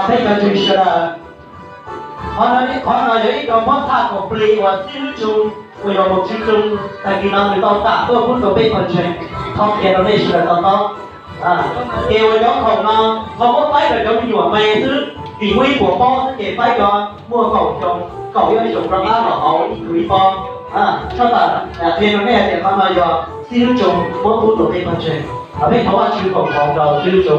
Peb cov ntseeg sawv daws, qhov no yog ib co pob txha kaum plig uas xib hwb Tsu uas yog mus tsis tsu, tag kis no nws tau tam tuaj pub rau peb pawg ntseeg, thov qhia rau nej sawv daws to taub. Ces uas cov khoom no ho muab faib rau cov me nyuam me xwb, vim muaj ib puas pob xwb ces faib cov muaj kaum xyoo, kaum ib xyoos rov qab los hauv ib tug ib pob. Tshaj tawm qhia rau nej tias qhov no yog xib hwb Tsu muab pub rau peb pawg ntseeg, peb thov Vajtswv foom hmoov rau xib hwb Tsu.